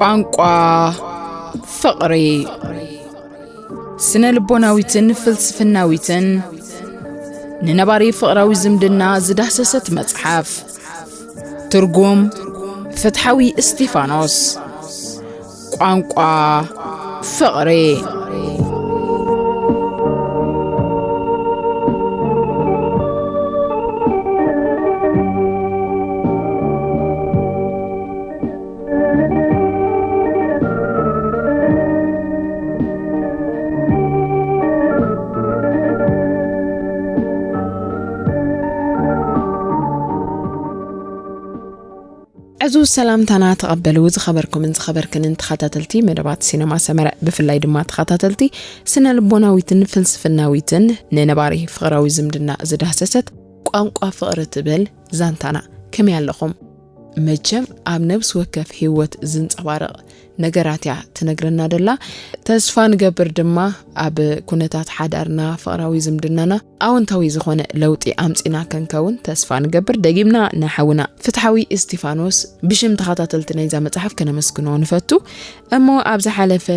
ቋንቋ ፍቕሪ። ስነ ልቦናዊትን ፍልስፍናዊትን ንነባሪ ፍቕራዊ ዝምድና ዝዳህሰሰት መጽሓፍ። ትርጉም ፍትሓዊ እስጢፋኖስ። ቋንቋ ፍቕሪ። ዕዙዝ ሰላምታና ተቐበሉ። ዝኸበርኩምን ዝኸበርክንን ተኸታተልቲ መደባት ሲነማ ሰመረ፣ ብፍላይ ድማ ተኸታተልቲ ስነ ልቦናዊትን ፍልስፍናዊትን ንነባሪ ፍቕራዊ ዝምድና ዝዳህሰሰት ቋንቋ ፍቕሪ ትብል ዛንታና፣ ከመይ ኣለኹም? መቸም ኣብ ነብሲ ወከፍ ህይወት ዝንጸባረቕ ነገራት እያ ትነግረና ደላ። ተስፋ ንገብር ድማ ኣብ ኩነታት ሓዳርና፣ ፍቕራዊ ዝምድናና ኣወንታዊ ዝኾነ ለውጢ ኣምጺና ከንከውን ተስፋ ንገብር። ደጊምና ንሓውና ፍትሓዊ እስጢፋኖስ ብሽም ተኸታተልቲ ናይዛ መጽሓፍ ከነመስግኖ ንፈቱ። እሞ ኣብ ዝሓለፈ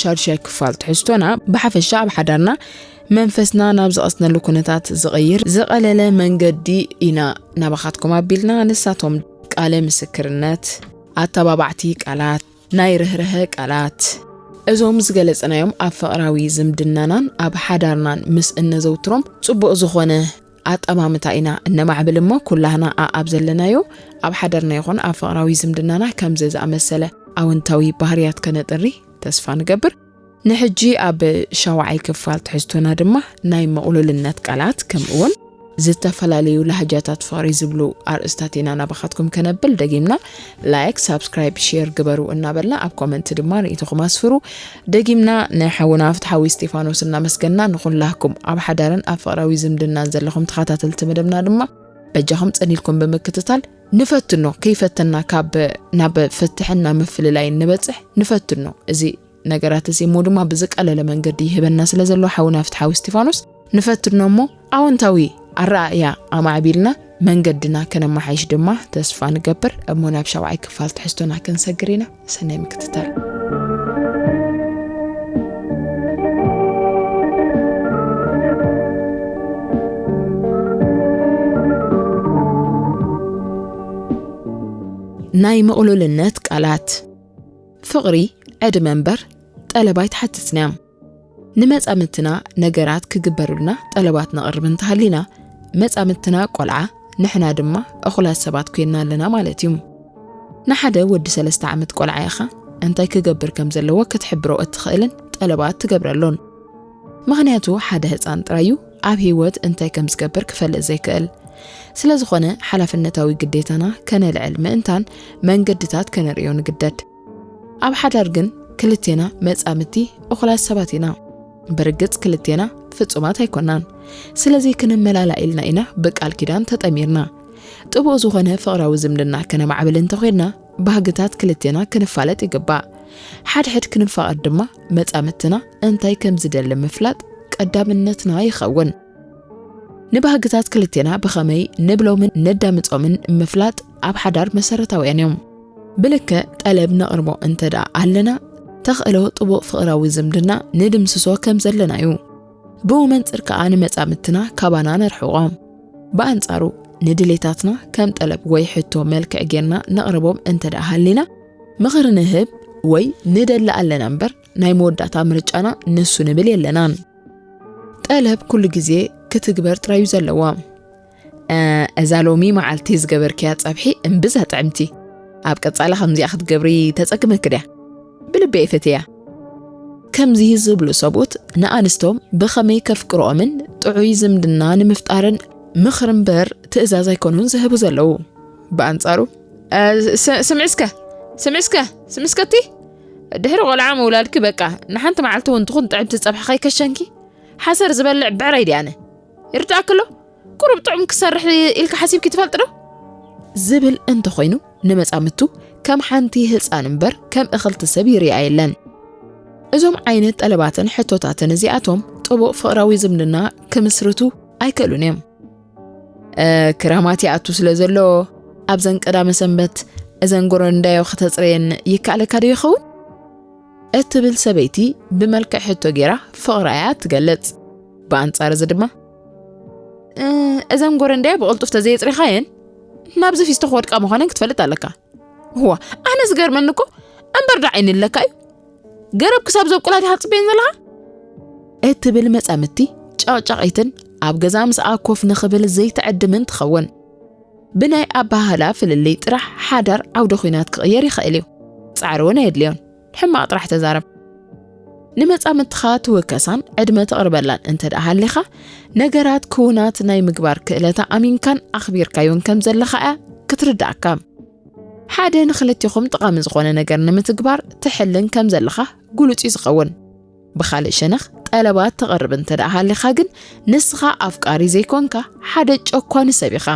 ሻድሻይ ክፋል ትሕዝቶና ብሓፈሻ ኣብ ሓዳርና መንፈስና ናብ ዝቐስነሉ ኩነታት ዝቕይር ዝቐለለ መንገዲ ኢና ናባኻትኩም ኣቢልና። ንሳቶም ቃለ ምስክርነት፣ ኣተባባዕቲ ቃላት፣ ናይ ርህርሀ ቃላት። እዞም ዝገለጽናዮም ኣብ ፍቕራዊ ዝምድናናን ኣብ ሓዳርናን ምስ እነዘውትሮም ጽቡቕ ዝኾነ ኣጠማምታ ኢና እነማዕብል እሞ፣ ኩላህና ኣኣብ ዘለናዮ ኣብ ሓዳርና ይኹን ኣብ ፍቕራዊ ዝምድናና ከምዚ ዝኣመሰለ ኣወንታዊ ባህርያት ከነጥሪ ተስፋ ንገብር። ንሕጂ ኣብ ሻውዓይ ክፋል ትሕዝቶና ድማ ናይ መቕሉልነት ቃላት ከምኡውን ዝተፈላለዩ ላህጃታት ፍቕሪ ዝብሉ ኣርእስታት ኢና ናባኻትኩም ከነብል። ደጊምና ላይክ፣ ሳብስክራይብ፣ ሼር ግበሩ እናበልና ኣብ ኮመንት ድማ ርእይቶኹም ኣስፍሩ። ደጊምና ንሓውና ፍትሓዊ እስጢፋኖስ እናመስገንና ንኹላህኩም ኣብ ሓዳርን ኣብ ፍቕራዊ ዝምድናን ዘለኹም ተኸታተልቲ መደብና ድማ በጃኹም ጸኒልኩም ብምክትታል ንፈትኖ፣ ከይፈተና ካብ ናብ ፍትሕን ናብ ምፍልላይን ንበጽሕ ንፈትኖ። እዚ ነገራት እዚ እሞ ድማ ብዝቀለለ መንገዲ ይህበና ስለ ዘሎ ሓውና ፍትሓዊ እስጢፋኖስ ንፈትኖ እሞ ኣወንታዊ ኣረኣእያ ኣማዕቢልና መንገድና ከነመሓይሽ ድማ ተስፋ ንገብር። እሞ ናብ ሻውዓይ ክፋል ትሕዝቶና ክንሰግር ኢና። ሰናይ ምክትታል። ናይ ምቕሉልነት ቃላት። ፍቕሪ ዕድመ እምበር ጠለብ ኣይትሓትትን እያ። ንመጻምትና ነገራት ክግበሩልና ጠለባት ነቕርብ እንተሃሊና፣ መጻምትና ቆልዓ፣ ንሕና ድማ እኹላት ሰባት ኮይና ኣለና ማለት እዩ። ንሓደ ወዲ ሰለስተ ዓመት ቆልዓ ኢኻ እንታይ ክገብር ከም ዘለዎ ክትሕብሮ እትኽእልን ጠለባት ትገብረሉን። ምኽንያቱ ሓደ ህጻን ጥራይ እዩ ኣብ ህይወት እንታይ ከም ዝገብር ክፈልጥ ዘይክእል። ስለ ዝኾነ ሓላፍነታዊ ግዴታና ከነልዕል ምእንታን መንገድታት ከነርእዮ ንግደድ። ኣብ ሓዳር ግን ክልቴና መጻምድቲ እኹላት ሰባት ኢና። ብርግጽ ክልቴና ፍጹማት ኣይኮናን። ስለዚ ክንመላላእ ኢልና ኢና ብቃል ኪዳን ተጠሚርና። ጥቡቕ ዝኾነ ፍቕራዊ ዝምድና ከነማዕብል እንተኾይንና ባህግታት ክልቴና ክንፋለጥ ይግባእ። ሓድሕድ ክንፋቐር ድማ መጻምድትና እንታይ ከም ዝደሊ ምፍላጥ ቀዳምነትና ይኸውን። ንባህግታት ክልቴና ብኸመይ ንብሎምን ነዳምጾምን ምፍላጥ ኣብ ሓዳር መሰረታውያን እዮም። ብልክዕ ጠለብ ነቕርቦ እንተ ደኣ ኣለና፣ ተኽእሎ ጥቡቕ ፍቕራዊ ዝምድና ንድምስሶ ከም ዘለና እዩ። ብኡ መንጽር ከኣ ንመጻምድትና ካባና ነርሕቖም። ብኣንጻሩ ንድሌታትና ከም ጠለብ ወይ ሕቶ መልክዕ ጌርና ነቕርቦም እንተ ደኣ ሃሊና፣ ምኽሪ ንህብ ወይ ንደሊ ኣለና እምበር ናይ መወዳእታ ምርጫና ንሱ ንብል የለናን። ጠለብ ኩሉ ግዜ ክትግበር ጥራይ እዩ ዘለዎ። "እ፣ እዛ ሎሚ መዓልቲ ዝገበርክያ ጸብሒ እምብዛ ጥዕምቲ። ኣብ ቀጻሊ ከምዚኣ ክትገብሪ ተጸግመኪ ድያ? ብልቢ እየ ፈትያ።" ከምዚ ዝብሉ ሰብኡት ንኣንስቶም ብኸመይ ከፍቅርኦምን ጥዑይ ዝምድና ንምፍጣርን ምኽሪ እምበር ትእዛዝ ኣይኮኑን ዝህቡ ዘለዉ። ብኣንጻሩ፣ "እ፣ ስ-፣ ስምዒ እስከ፣ ስምዒ እስከ፣ ስምዒ እስከ እቲ ድሕሪ ቆልዓ ምውላድኪ በቃ ንሓንቲ መዓልቲ እውን ትኹን ጥዕምቲ ጸብሒ ከይከሸንኪ ሓሰር ዝበልዕ ብዕራይ ድየ ኣነ? ይርድኣኪ ኣሎ? ቁሩብ ጥዑም ክሰርሕ ኢልካ ሓሲብኪ ትፈልጢ ዶ?" ዝብል እንተኾይኑ፣ ንመጻምቱ ከም ሓንቲ ህጻን እምበር ከም እኽልቲ ሰብ ይርእያ የለን። እዞም ዓይነት ጠለባትን ሕቶታትን እዚኣቶም ጥቡቕ ፍቕራዊ ዝምድና ክምስርቱ ኣይክእሉን እዮም። እ፣ ክራማት ይኣቱ ስለ ዘሎ፣ ኣብዘን ቀዳመ ሰንበት እዘን ጎረንዳዮ ከተጽረየን ይከኣለካ ዶ ይኸውን? እትብል ሰበይቲ ብመልክዕ ሕቶ ጌራ ፍቕራ እያ ትገልጽ። ብኣንጻር እዚ ድማ፣ "እ፣ እዘን ጎረንዳዮ ብቕልጡፍ ተዘየጽሪኻየን ናብዚ ፊስቶ ክወድቃ ምዃነን ክትፈልጥ ኣለካ። እዋ፣ ኣነ ዝገርመኒ እኮ እምበር ዶ ዓይኒ ኣለካ እዩ? ገረብ ክሳብ ዘብቁላ ዲኻ ትጽበየን ዘለኻ?" እትብል መጻምቲ ጨቕጫቒትን ኣብ ገዛ ምስኣ ኮፍ ንኽብል ዘይትዕድምን ትኸውን። ብናይ ኣበሃህላ ፍልልይ ጥራሕ ሓዳር ዓውደ ኹናት ክቕየር ይኽእል እዩ። ጻዕሪ እውን ኣየድልዮን። ሕማቕ ጥራሕ ተዛረብ። ንመጻምትኻ ትውከሳን ዕድመ ተቕርበላን እንተ ደኣ ሃሊኻ፣ ነገራት ክውናት ናይ ምግባር ክእለታ ኣሚንካን ኣኽቢርካዮን ከም ዘለኻ እያ ክትርድኣካ። ሓደ ንኽልቴኹም ጠቓሚ ዝኾነ ነገር ንምትግባር ትሕልን ከም ዘለኻ ግሉጽ እዩ ዝኸውን። ብኻልእ ሸነኽ፣ ጠለባት ተቕርብ እንተ ደኣ ሃሊኻ ግን፣ ንስኻ ኣፍቃሪ ዘይኮንካ፣ ሓደ ጨኳኒ ሰብ ኢኻ።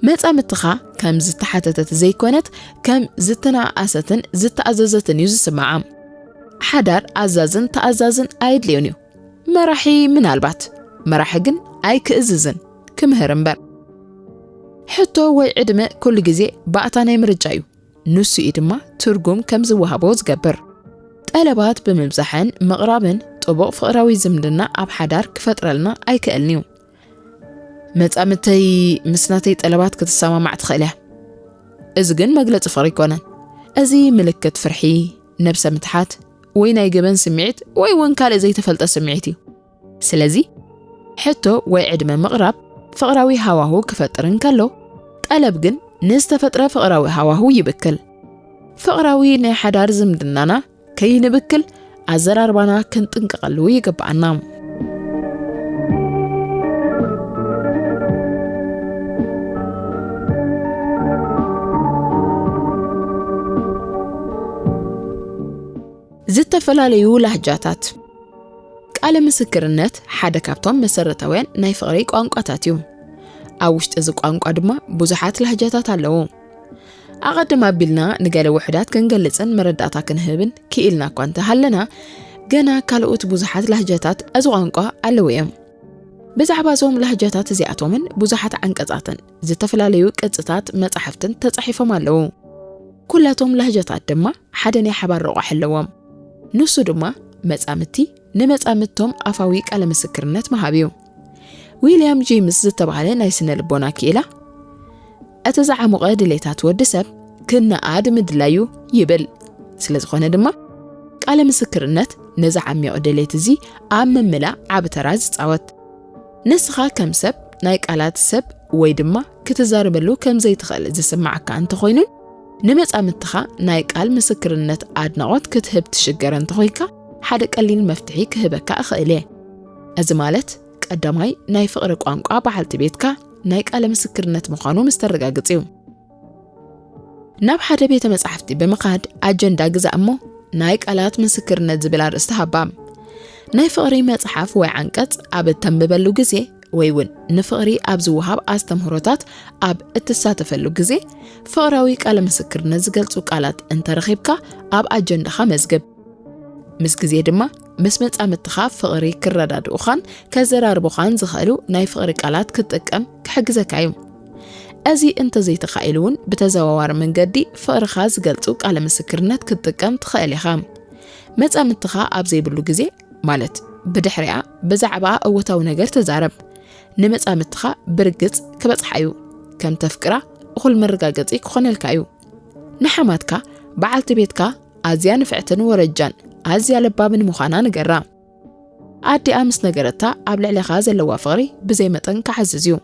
መጻምትኻ ከም ዝተሓተተት ዘይኮነት፣ ከም ዝተነኣኣሰትን ዝተኣዘዘትን እዩ ዝስምዓ። ሓዳር ኣዛዝን ተኣዛዝን ኣየድልዮን እዩ። መራሒ ምናልባት፣ መራሒ ግን ኣይክእዝዝን፣ ክምህር እምበር። ሕቶ ወይ ዕድመ ኩሉ ግዜ ባእታ ናይ ምርጫ እዩ። ንሱ እዩ ድማ ትርጉም ከም ዝወሃቦ ዝገብር። ጠለባት ብምብዛሕን ምቕራብን ጥቡቕ ፍቕራዊ ዝምድና ኣብ ሓዳር ክፈጥረልና ኣይክእልን እዩ። መጻምተይ ምስ ናተይ ጠለባት ክትሰማማዕ ትኽእል እያ። እዚ ግን መግለጺ ፍቕሪ ኣይኮነን። እዚ ምልክት ፍርሒ፣ ነብሰ ምትሓት፣ ወይ ናይ ገበን ስምዒት፣ ወይ እውን ካልእ ዘይተፈልጠ ስምዒት እዩ። ስለዚ፣ ሕቶ ወይ ዕድመ ምቕራብ ፍቕራዊ ሃዋሁ ክፈጥር እንከሎ፣ ጠለብ ግን ንዝተፈጥረ ፍቕራዊ ሃዋሁ ይብክል። ፍቕራዊ ናይ ሓዳር ዝምድናና ከይንብክል ኣዘራርባና ክንጥንቀቐሉ ይግብኣና። ዝተፈላለዩ ላህጃታት። ቃለ ምስክርነት ሓደ ካብቶም መሰረታውያን ናይ ፍቕሪ ቋንቋታት እዩ። ኣብ ውሽጢ እዚ ቋንቋ ድማ ብዙሓት ላህጃታት ኣለዉ። ኣቐድም ኣቢልና ንገለ ውሑዳት ክንገልጽን መረዳእታ ክንህብን ክኢልና እኳ እንተሃለና፣ ገና ካልኦት ብዙሓት ላህጃታት እዚ ቋንቋ ኣለዉ እዮም። ብዛዕባ እዞም ላህጃታት እዚኣቶምን ብዙሓት ዓንቀጻትን ዝተፈላለዩ ቅጽታት መጻሕፍትን ተጻሒፎም ኣለዉ። ኩላቶም ላህጃታት ድማ ሓደ ናይ ሓባር ረቋሕ ኣለዎም። ንሱ ድማ መጻምቲ ንመጻምቶም ኣፋዊ ቃለ ምስክርነት ምሃብ እዩ። ዊልያም ጄምስ ዝተባህለ ናይ ስነ ልቦና ክኢላ፣ "እቲ ዝዓሙቐ ድሌታት ወዲ ሰብ ክነኣድ ምድላዩ" ይብል። ስለ ዝኾነ ድማ፣ ቃለ ምስክርነት ነዚ ዓሚቕ ድሌት እዚ ኣብ ምምላእ ዓቢ ተራ ዝጻወት። ንስኻ ከም ሰብ ናይ ቃላት ሰብ ወይ ድማ ክትዛረበሉ ከም ዘይትኽእል ዝስምዓካ እንተኾይኑን፣ ንመጻምትኻ ናይ ቃል ምስክርነት ኣድናቖት ክትህብ ትሽገር እንተኾይንካ፣ ሓደ ቀሊል መፍትሒ ክህበካ እኽእል እየ። እዚ ማለት፣ ቀዳማይ ናይ ፍቕሪ ቋንቋ በዓልቲ ቤትካ ናይ ቃለ ምስክርነት ምዃኑ ምስ ተረጋግጽ እዩ። ናብ ሓደ ቤተ መጻሕፍቲ ብምኻድ ኣጀንዳ ግዛእ እሞ፣ ናይ ቃላት ምስክርነት ዝብል ኣርእስቲ ሃባ። ናይ ፍቕሪ መጽሓፍ ወይ ዓንቀጽ ኣብ እተንብበሉ ግዜ፣ ወይ እውን ንፍቕሪ ኣብ ዝወሃብ ኣስተምህሮታት ኣብ እትሳተፈሉ ግዜ፣ ፍቕራዊ ቃለ ምስክርነት ዝገልጹ ቃላት እንተረኺብካ፣ ኣብ ኣጀንዳኻ መዝግብ። ምስ ግዜ ድማ፣ ምስ መጻምድትኻ ፍቕሪ ክረዳድኡኻን ከዘራርቡኻን ዝኽእሉ ናይ ፍቕሪ ቃላት ክትጥቀም ክሕግዘካ እዩ። እዚ እንተዘይተኻኢሉ እውን፣ ብተዘዋዋሪ መንገዲ ፍቕርኻ ዝገልጹ ቃለ ምስክርነት ክትጥቀም ትኽእል ኢኻ። መጻምድትኻ ኣብ ዘይብሉ ግዜ፣ ማለት ብድሕሪኣ፣ ብዛዕባ እወታዊ ነገር ተዛረብ። ንመጻምድትኻ ብርግጽ ክበጽሓ እዩ። ከም ተፍቅራ እኹል መረጋገጺ ክኾነልካ እዩ። ንሓማትካ፣ በዓልቲ ቤትካ ኣዝያ ንፍዕትን ወረጃን ኣዝያ ለባምን ምዃና ንገራ። ኣዲኣ ምስ ነገረታ፣ ኣብ ልዕሌኻ ዘለዋ ፍቕሪ ብዘይ መጠን ክዓዝዝ እዩ።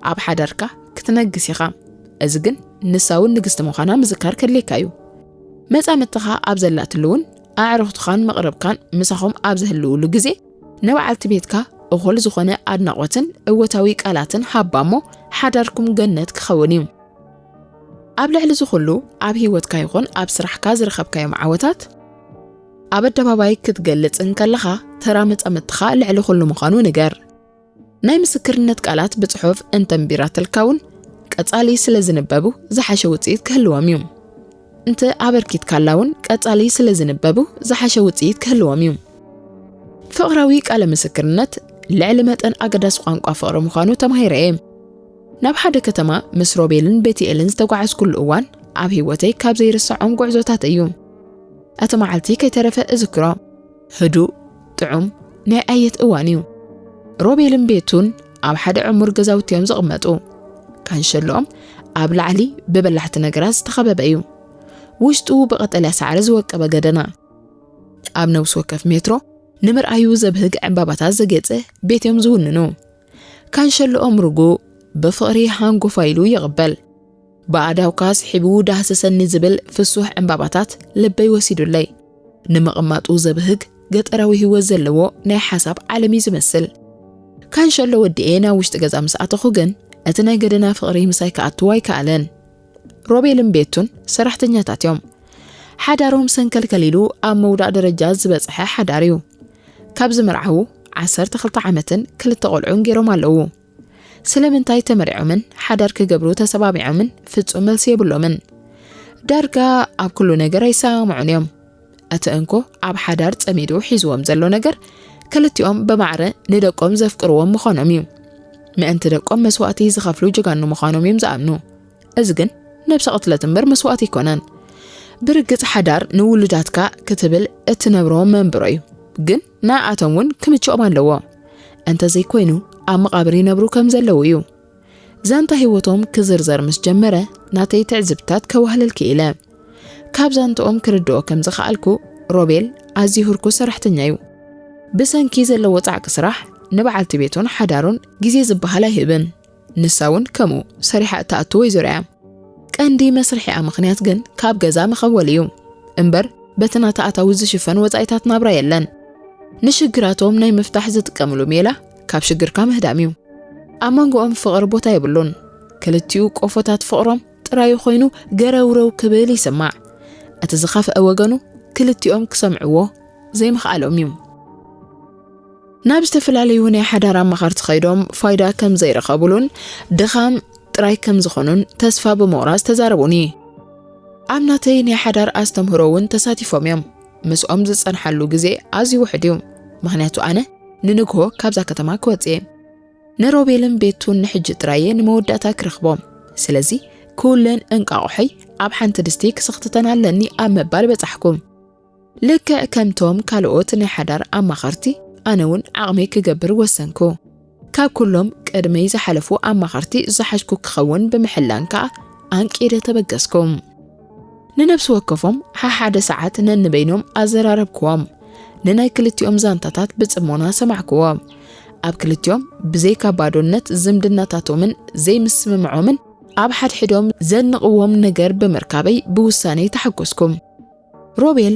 ኣብ ሓዳርካ ክትነግስ ኢኻ። እዚ ግን ንሳ እውን ንግስቲ ምዃና ምዝካር ከድልየካ እዩ። መጻምድትኻ ኣብ ዘላትሉ እውን፣ ኣዕሩኽትኻን መቕርብካን ምሳኹም ኣብ ዝህልውሉ ግዜ፣ ንበዓልቲ ቤትካ እኹል ዝኾነ ኣድናቖትን እወታዊ ቃላትን ሃባ እሞ፣ ሓዳርኩም ገነት ክኸውን እዩ። ኣብ ልዕሊ እዚ ኩሉ፣ ኣብ ህይወትካ ይኹን ኣብ ስራሕካ ዝረኸብካዮም ዓወታት ኣብ ኣደባባይ ክትገልጽ እንከለኻ፣ ተራ መጻምድትኻ ልዕሊ ኩሉ ምዃኑ ንገር። ናይ ምስክርነት ቃላት ብጽሑፍ እንተንቢራትልካ እውን፣ ቀጻሊ ስለ ዝንበቡ ዝሓሸ ውጽኢት ክህልዎም እዩ። እንተ ኣበርኪትካላ እውን፣ ቀጻሊ ስለ ዝንበቡ ዝሓሸ ውጽኢት ክህልዎም እዩ። ፍቕራዊ ቃለ ምስክርነት ልዕሊ መጠን ኣገዳሲ ቋንቋ ፍቕሪ ምዃኑ ተማሂረ እየ። ናብ ሓደ ከተማ ምስ ሮቤልን ቤትኤልን ዝተጓዓዝኩሉ እዋን፣ ኣብ ህይወተይ ካብ ዘይርስዖም ጉዕዞታት እዩ። እቲ መዓልቲ ከይተረፈ እዝክሮ። ህዱእ፣ ጥዑም፣ ናይ ኣየት እዋን እዩ። ሮቤልን ቤቱን ኣብ ሓደ ዕሙር ገዛውቲ እዮም ዝቕመጡ። ካንሸሎኦም ኣብ ላዕሊ ብበላሕቲ ነገራት ዝተኸበበ እዩ። ውሽጡ ብቐጠልያ ሳዕሪ ዝወቀበ ገደና። ኣብ ነብሲ ወከፍ ሜትሮ ንምርኣዩ ዘብህግ ዕምባባታት ዘጌጸ ቤት እዮም ዝውንኑ። ካንሸሎኦም ርጉእ፣ ብፍቕሪ ሃንጎፋ ኢሉ ይቕበል። ብኣእዳውካ ስሒቡ ዳህስሰኒ ዝብል ፍሱሕ ዕምባባታት ልበይ ወሲዱለይ። ንምቕማጡ ዘብህግ ገጠራዊ ህይወት ዘለዎ ናይ ሓሳብ ዓለም እዩ ዝመስል። ካንሸሎ ወዲኤ ናብ ውሽጢ ገዛ ምስ ኣተኹ ግን፣ እቲ ናይ ገደና ፍቕሪ ምሳይ ክኣትው ኣይከኣለን። ሮቤልን ቤቱን ሰራሕተኛታት እዮም። ሓዳሮም ሰንከልከል ኢሉ ኣብ መውዳእ ደረጃ ዝበጽሐ ሓዳር እዩ። ካብ ዝምርዓዉ ዓሰርተ ክልተ ዓመትን ክልተ ቆልዑን ገይሮም ኣለዉ። ስለምንታይ ተመሪዖምን ሓዳር ክገብሩ ተሰማሚዖምን ፍጹም መልሲ የብሎምን። ዳርጋ ኣብ ኩሉ ነገር ኣይሰማምዑን እዮም። እቲ እንኮ ኣብ ሓዳር ጸሚዱ ሒዝዎም ዘሎ ነገር፣ ክልቲኦም ብማዕረ ንደቆም ዘፍቅርዎም ምዃኖም እዩ። ምእንቲ ደቆም መስዋእቲ ዝኸፍሉ ጀጋኑ ምዃኖም እዮም ዝኣምኑ። እዚ ግን ነብሰ ቅትለት እምበር መስዋእቲ ኣይኮነን። ብርግጽ ሓዳር ንውሉዳትካ ክትብል እትነብሮ መንብሮ እዩ። ግን ንኣቶም እውን ክምችኦም ኣለዎ። እንተዘይኮይኑ ኣብ መቓብር ይነብሩ ከም ዘለዉ እዩ። ዛንታ ህይወቶም ክዝርዘር ምስ ጀመረ፣ ናተይ ትዕዝብትታት ከዋህለል ክኢለ። ካብ ዛንትኦም ክርድኦ ከም ዝኸኣልኩ፣ ሮቤል ኣዝዩ ህርኩስ ሰራሕተኛ እዩ። ብሰንኪ ዘለዎ ጻዕቂ ስራሕ ንበዓልቲ ቤቱን ሓዳሩን ግዜ ዝበሃል ኣይህብን። ንሳ እውን ከምኡ ሰሪሓ እትኣቱ ወይዘሮ እያ። ቀንዲ መስርሒኣ ምኽንያት ግን ካብ ገዛ መኸወል እዩ እምበር፣ በቲ ናታ ኣታዊ ዝሽፈን ወጻኢታት ናብራ የለን። ንሽግራቶም ናይ ምፍታሕ ዝጥቀምሉ ሜላ ካብ ሽግርካ ምህዳም እዩ። ኣብ መንጎኦም ፍቕሪ ቦታ የብሉን። ክልቲኡ ቆፎታት ፍቕሮም ጥራዩ ኮይኑ ገረውረው ክብል ይስማዕ። እቲ ዝኸፍአ ወገኑ ክልቲኦም ክሰምዕዎ ዘይምኽኣሎም እዩ። ናብ ዝተፈላለዩ ናይ ሓዳር ኣማኸርቲ ከይዶም ፋይዳ ከም ዘይረኸቡሉን ድኻም ጥራይ ከም ዝኾኑን ተስፋ ብምቑራጽ ተዛረቡኒ። ኣብ ናተይ ናይ ሓዳር ኣስተምህሮ እውን ተሳቲፎም እዮም። ምስኦም ዝጸንሓሉ ግዜ ኣዝዩ ውሑድ እዩ። ምኽንያቱ ኣነ ንንግሆ ካብዛ ከተማ ክወጽእ እየ። ንሮቤልን ቤቱን ንሕጂ ጥራይ እየ ንመወዳእታ ክረኽቦም። ስለዚ ኩለን እንቃቑሐይ ኣብ ሓንቲ ድስቲ ክስኽትተን ኣለኒ ኣብ ምባል በጻሕኩ። ልክዕ ከምቶም ካልኦት ናይ ሓዳር ኣማኸርቲ፣ ኣነ እውን ዓቕመይ ክገብር ወሰንኩ። ካብ ኩሎም ቅድመይ ዝሓለፉ ኣማኸርቲ ዝሓሽኩ ክኸውን ብምሕላን ከኣ ኣንቂደ ተበገስኩ። ንነብሲ ወከፎም ሓሓደ ሰዓት ነንበይኖም ኣዘራረብክዎም። ንናይ ክልቲኦም ዛንታታት ብጽሞና ሰማዕክዎ። ኣብ ክልቲኦም ብዘይካ ባዶነት ዝምድናታቶምን ዘይምስምምዖምን ኣብ ሓድሕዶም ዘንቕዎም ነገር ብምርካበይ ብውሳነይ ተሓጎስኩ። ሮቤል፣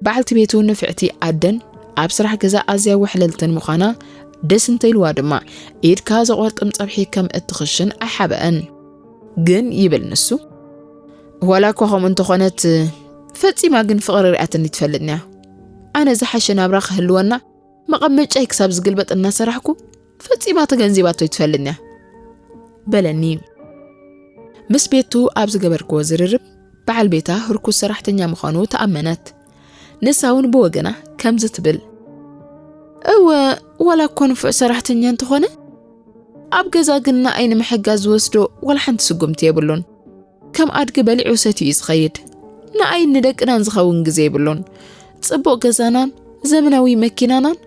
በዓልቲ ቤቱ ንፍዕቲ ኣደን ኣብ ስራሕ ገዛ ኣዝያ ውሕልልትን ምዃና ደስ እንተኢልዋ ድማ፣ ኢድካ ዘቖርጥም ጸብሒ ከም እትኽሽን ኣይሓበአን። ግን ይብል ንሱ፣ ዋላ እኳ ከምኡ እንተኾነት፣ ፈጺማ ግን ፍቕሪ ሪኣትኒ ትፈልጥንያ። ኣነ ዝሓሸ ናብራ ክህልወና መቐመጫይ ክሳብ ዝግልበጥ እናሰራሕኩ ፈጺማ ተገንዚባቶ ይትፈልጥንያ በለኒ። ምስ ቤቱ ኣብ ዝገበርክዎ ዝርርብ በዓል ቤታ ህርኩስ ሰራሕተኛ ምዃኑ ተኣመነት። ንሳ እውን ብወገና ከምዚ ትብል፣ እወ፣ ዋላ እኮ ንፉዕ ሰራሕተኛ እንተኾነ፣ ኣብ ገዛ ግን ንኣይ ንምሕጋዝ ዝወስዶ ዋላ ሓንቲ ስጉምቲ የብሉን። ከም ኣድጊ በሊዑ ሰትዩ እዩ ዝኸይድ። ንኣይን ንደቅናን ዝኸውን ግዜ የብሉን። ጽቡቕ ገዛናን ዘመናዊ መኪናናን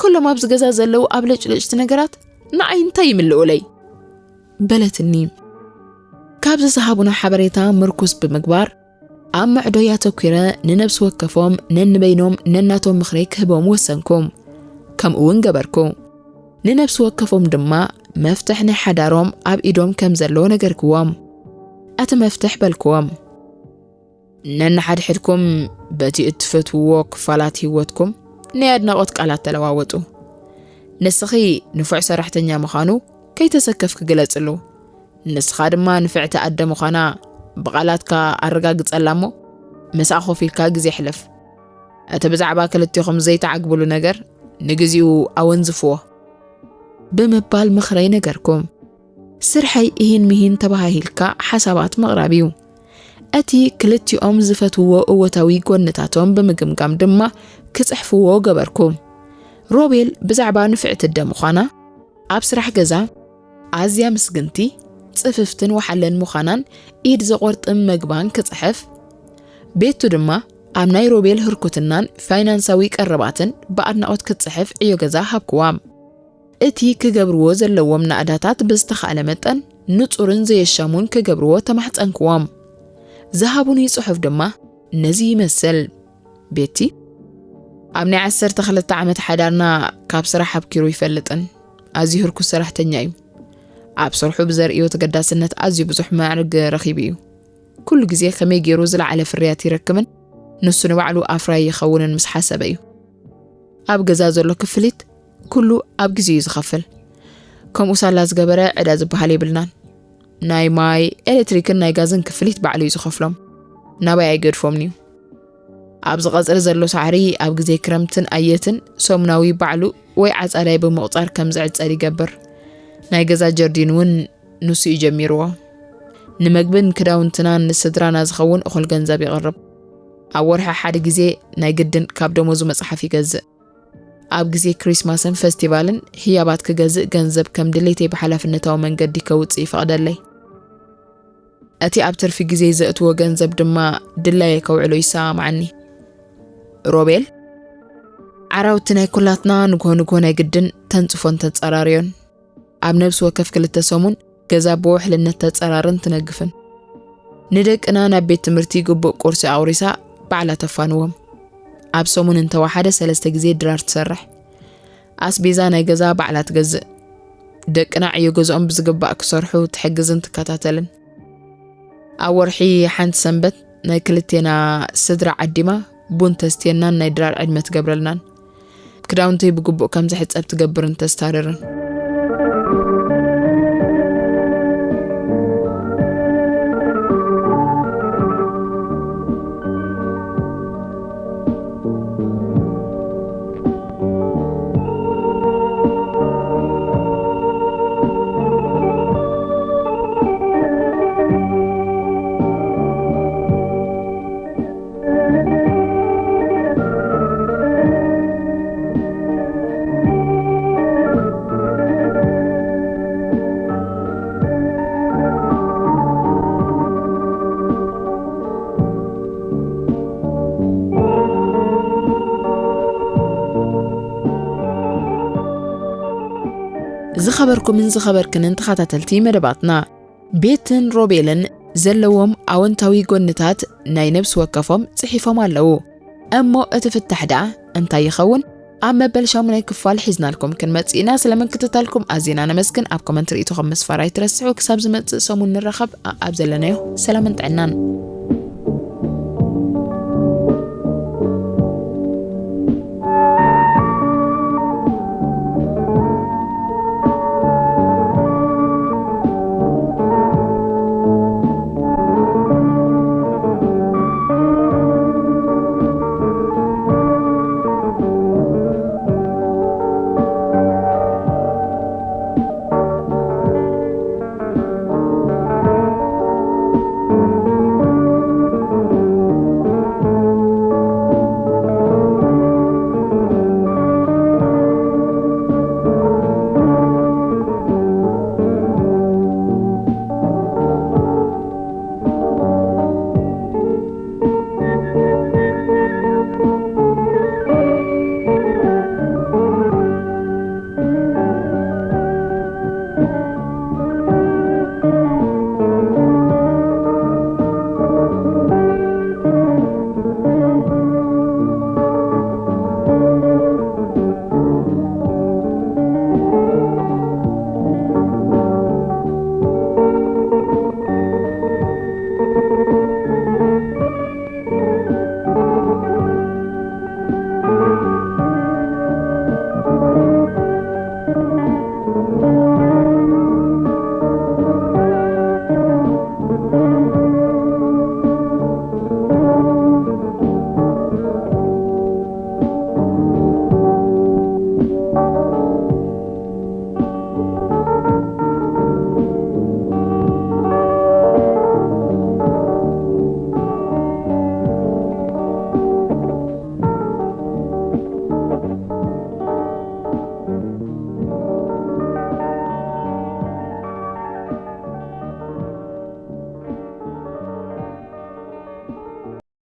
ኩሎም ኣብዚ ገዛ ዘለዉ ኣብለጭለጭቲ ነገራት ንኣይ እንታይ ይምልኡለይ? በለትኒ። ካብዚ ዝሃቡና ሓበሬታ ምርኩስ ብምግባር፣ ኣብ መዕዶይ ኣተኲረ ንነብሲ ወከፎም ነንበይኖም ነናቶም ምኽረይ ክህቦም ወሰንኩ። ከምኡ እውን ገበርኩ። ንነብሲ ወከፎም ድማ መፍትሕ ናይ ሓዳሮም ኣብ ኢዶም ከም ዘሎ ነገርክዎም። እቲ መፍትሕ በልክዎም፣ ነንሓድሕድኩም በቲ እትፈትውዎ ክፋላት ህይወትኩም ናይ ኣድናቖት ቃላት ተለዋወጡ። ንስኺ ንፉዕ ሰራሕተኛ ምዃኑ ከይተሰከፍኪ ግለጽሉ። ንስኻ ድማ ንፍዕቲ ኣደ ምዃና ብቓላትካ ኣረጋግጸላ እሞ፣ ምስኣ ኮፍ ኢልካ ግዜ ሕለፍ። እቲ ብዛዕባ ክልቴኹም ዘይትዓግብሉ ነገር ንግዚኡ ኣወንዝፍዎ። ብምባል ምኽረይ ነገርኩም። ስርሐይ እሂን ምሂን ተባሃሂልካ ሓሳባት ምቕራብ እዩ። እቲ ክልቲኦም ዝፈትውዎ እወታዊ ጎንታቶም ብምግምጋም ድማ ክጽሕፍዎ ገበርኩ። ሮቤል ብዛዕባ ንፍዕቲ ኣደ ምዃና፣ ኣብ ስራሕ ገዛ ኣዝያ ምስግንቲ፣ ጽፍፍትን ወሓለን ምዃናን ኢድ ዘቖርጥም መግባን ክጽሕፍ፣ ቤቱ ድማ ኣብ ናይ ሮቤል ህርኩትናን ፋይናንሳዊ ቀረባትን ብኣድናቖት ክትጽሕፍ ዕዮ ገዛ ሃብክዋ። እቲ ክገብርዎ ዘለዎም ናእዳታት ብዝተኻእለ መጠን ንጹርን ዘየሻሙን ክገብርዎ ተማሕጸንክዎም። ዝሃቡኒ ጽሑፍ ድማ ነዚ ይመስል። ቤቲ፣ ኣብ ናይ ዓሰርተ ክልተ ዓመት ሓዳርና ካብ ስራሕ ኣብኪሩ ይፈልጥን ኣዝዩ ህርኩስ ሰራሕተኛ እዩ። ኣብ ስርሑ ብዘርእዮ ተገዳስነት ኣዝዩ ብዙሕ ማዕርግ ረኺቡ እዩ። ኩሉ ግዜ ከመይ ገይሩ ዝለዓለ ፍርያት ይረክብን ንሱ ንባዕሉ ኣፍራይ ይኸውንን ምስ ሓሰበ እዩ። ኣብ ገዛ ዘሎ ክፍሊት ኩሉ ኣብ ግዜ እዩ ዝኸፍል። ከምኡ ሳላ ዝገበረ ዕዳ ዝበሃል የብልናን። ናይ ማይ፣ ኤሌክትሪክን ናይ ጋዝን ክፍሊት ባዕሉ እዩ ዝኸፍሎም። ናባይ ኣይገድፎምን እዩ። ኣብዚ ቀጽሪ ዘሎ ሳዕሪ ኣብ ግዜ ክረምትን ኣየትን ሰሙናዊ ባዕሉ ወይ ዓጻዳይ ብምቑጻር ከም ዝዕጸድ ይገብር። ናይ ገዛ ጀርዲን እውን ንሱ እዩ ጀሚርዎ። ንመግብን ክዳውንትናን ንስድራና ዝኸውን እኹል ገንዘብ ይቕርብ። ኣብ ወርሒ ሓደ ግዜ ናይ ግድን ካብ ደሞዙ መጽሓፍ ይገዝእ። ኣብ ግዜ ክሪስማስን ፈስቲቫልን ህያባት ክገዝእ ገንዘብ ከም ድሌተይ ብሓላፍነታዊ መንገዲ ከውጽእ ይፈቕደለይ። እቲ ኣብ ትርፊ ግዜ ዘእትዎ ገንዘብ ድማ ድላየ ከውዕሎ ይሰማማዓኒ። ሮቤል፣ ዓራውቲ ናይ ኩላትና ንግሆ ንግሆ ናይ ግድን ተንጽፎን ተንጸራርዮን። ኣብ ነብሲ ወከፍ ክልተ ሰሙን ገዛ ብውሕልነት ተጸራርን ትነግፍን። ንደቅና ናብ ቤት ትምህርቲ ግቡእ ቁርሲ ኣቑሪሳ ባዕላ ተፋንዎም። ኣብ ሰሙን እንተወሓደ ሰለስተ ግዜ ድራር ትሰርሕ። ኣስቤዛ ናይ ገዛ ባዕላ ትገዝእ። ደቅና ዕዮ ገዝኦም ብዝግባእ ክሰርሑ ትሕግዝን ትከታተልን። ኣብ ወርሒ ሓንቲ ሰንበት ናይ ክልቴና ስድራ ዓዲማ ቡን ተስትየናን ናይ ድራር ዕድመ ትገብረልናን። ክዳውንተይ ብግቡእ ከም ዝሕጸብ ትገብርን ተስታርርን። ዝኸበርኩምን ዝኸበርክንን ተኸታተልቲ መደባትና፣ ቤትን ሮቤልን ዘለዎም ኣወንታዊ ጎንታት ናይ ነብሲ ወከፎም ጽሒፎም ኣለዉ። እሞ እቲ ፍታሕ ደኣ እንታይ ይኸውን? ኣብ መበል ሻሙናይ ክፋል ሒዝናልኩም ክንመጽእ ኢና። ስለ ምክትታልኩም ኣዚና ነመስግን። ኣብ ኮመንት ርእይቶኹም ምስፋር ኣይትረስዑ። ክሳብ ዝመጽእ ሰሙን ንራኸብ። ኣ-፣ ኣብ ዘለናዮ ሰላምን ጥዕናን።